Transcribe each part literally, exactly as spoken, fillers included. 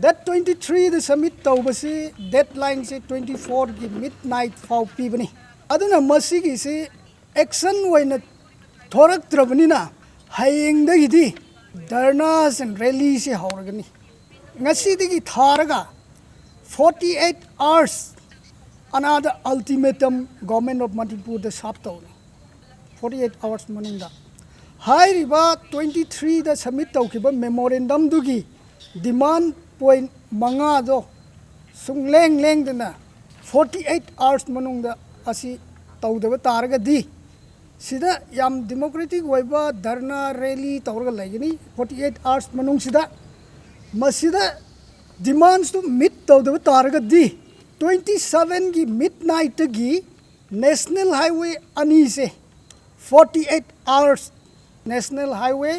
Date twenty threeꯗ submit ꯇꯧꯕꯁꯤ deadlineꯁꯤ twenty fourꯒꯤ midnight ꯐꯥꯎ ꯄꯤꯕꯅꯤ꯫ ꯑꯗꯨꯅ ꯃꯁꯤꯒꯤꯁꯤ action ꯑꯣꯏꯅ ꯊꯣꯔꯛꯇ꯭ꯔꯕꯅꯤꯅ ꯍꯌꯦꯡꯗꯒꯤꯗꯤ ꯙꯔꯅꯥꯁ ꯑꯦꯟ ꯔꯦꯂꯤꯁꯤ ꯍꯧꯔꯒꯅꯤ꯫ ꯉꯁꯤꯗꯒꯤ ꯊꯥꯔꯒ forty eight hours another ultimatum Government of Manipurꯗ serve ꯇꯧꯅꯤ꯫ Forty eight hours ꯃꯅꯨꯡꯗ ꯍꯥꯏꯔꯤꯕ twenty threeꯗ submit ꯇꯧꯈꯤꯕ memorandumꯗꯨꯒꯤ demand point ꯃꯉꯥꯗꯣ ꯁꯨꯡꯂꯦꯡ ꯂꯦꯡꯗꯅ forty eight hours ꯃꯅꯨꯡꯗ ꯑꯁꯤ ꯇꯧꯗꯕ ꯇꯥꯔꯒꯗꯤ, ꯁꯤꯗ ꯌꯥꯝ democratic ꯑꯣꯏꯕ ꯙꯔꯅꯥ ꯔꯦꯂꯤ ꯇꯧꯔꯒ ꯂꯩꯒꯅꯤ forty eight hours ꯃꯅꯨꯡꯁꯤꯗ꯫ ꯃꯁꯤꯗ demandsꯇꯨ meet ꯇꯧꯗꯕ ꯇꯥꯔꯒꯗꯤ twenty sevenꯒꯤ midnightꯇꯒꯤ National Highway ꯑꯅꯤꯁꯦ forty eight hours, National Highway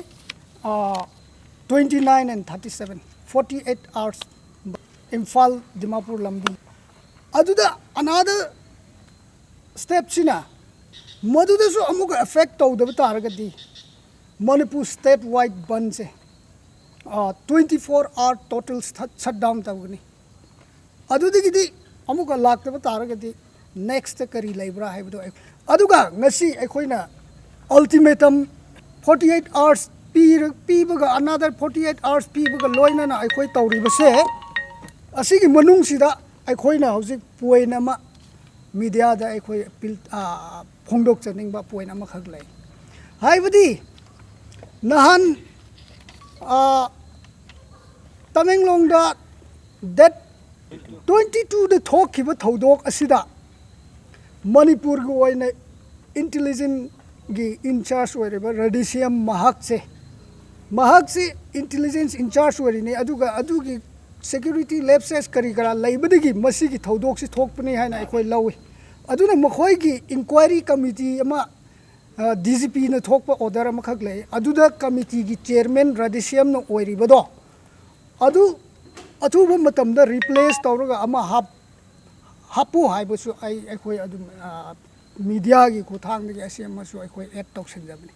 twenty nine and thirty seven, forty eight hours Imphal Dimapur ꯂꯝꯕꯤ꯫ ꯑꯗꯨꯗ another stepꯁꯤꯅ ꯃꯗꯨꯗꯁꯨ ꯑꯃꯨꯛꯀ affect ꯇꯧꯗꯕ ꯇꯥꯔꯒꯗꯤ Manipur state wide bandꯁꯦ twenty four hour total shutdown ꯇꯧꯒꯅꯤ꯫ ꯑꯗꯨꯗꯒꯤꯗꯤ ꯑꯃꯨꯛꯀ ꯂꯥꯛꯇꯕ ꯇꯥꯔꯒꯗꯤ nextꯇ ꯀꯔꯤ ꯂꯩꯕ꯭ꯔꯥ ꯍꯥꯏꯕꯗꯣ ꯑꯩ-, ꯑꯗꯨꯒ ꯉꯁꯤ ꯑꯩꯈꯣꯏꯅ ultimatum forty eight hours ꯄꯤꯔ-, ꯄꯤꯕꯒ another forty eight hours ꯄꯤꯕꯒ ꯂꯣꯏꯅꯅ ꯑꯩꯈꯣꯏ ꯇꯧꯔꯤꯕꯁꯦ, ꯑꯁꯤꯒꯤ ꯃꯅꯨꯡꯁꯤꯗ ꯑꯩꯈꯣꯏꯅ ꯍꯧꯖꯤꯛ point ꯑꯃ mediaꯗ ꯑꯩꯈꯣꯏ appeal, ꯑ, ꯐꯣꯡꯗꯣꯛꯆꯅꯤꯡꯕ point ꯑꯃꯈꯛ ꯂꯩ꯫ ꯍꯥꯏꯕꯗꯤ ꯅꯍꯥꯟ, ꯑ, ꯇꯃꯦꯡꯂꯣꯡꯗ date twenty twoꯗ ꯊꯣꯛꯈꯤꯕ ꯊꯧꯗꯣꯛ ꯑꯁꯤꯗ ꯃꯅꯤꯄꯨꯔꯒꯤ ꯑꯣꯏꯅ intelligenceꯒꯤ in charge ꯑꯣꯏꯔꯤꯕ ꯔꯥꯙꯦꯁ꯭ꯌꯥꯝ ꯃꯍꯥꯛꯁꯦ, ꯃꯍꯥꯛꯁꯤ intelligence in charge ꯑꯣꯏꯔꯤꯅꯤ, ꯑꯗꯨꯒ ꯑꯗꯨꯒꯤ security lapses ꯀꯔꯤ ꯀꯔꯥ ꯂꯩꯕꯗꯒꯤ ꯃꯁꯤꯒꯤ ꯊꯧꯗꯣꯛꯁꯤ ꯊꯣꯛꯄꯅꯤ ꯍꯥꯏꯅ ꯑꯩꯈꯣꯏ ꯂꯧꯏ꯫ ꯑꯗꯨꯅ ꯃꯈꯣꯏꯒꯤ inquiry committee ꯑꯃ, ꯑ, DGPꯅ ꯊꯣꯛꯄ order ꯑꯃꯈꯛ ꯂꯩ, ꯑꯗꯨꯗ committeeꯒꯤ chairman ꯔꯥꯙꯦꯁ꯭ꯌꯥꯝꯅ ꯑꯣꯏꯔꯤꯕꯗꯣ, ꯑꯗꯨ ꯑꯊꯨꯕ ꯃꯇꯝꯗ replace ꯇꯧꯔꯒ ꯑꯃ ꯍꯥꯞ-, ꯍꯥꯞꯄꯨ ꯍꯥꯏꯕꯁꯨ ꯑꯩ, ꯑꯩꯈꯣꯏ ꯑꯗꯨꯝ, ꯑ, mediaꯒꯤ ꯈꯨꯠꯊꯥꯡꯗꯒꯤ ꯑꯁꯤ ꯑꯃꯁꯨ ꯑꯩꯈꯣꯏ add ꯇꯧꯁꯤꯟꯖꯕꯅꯤ꯫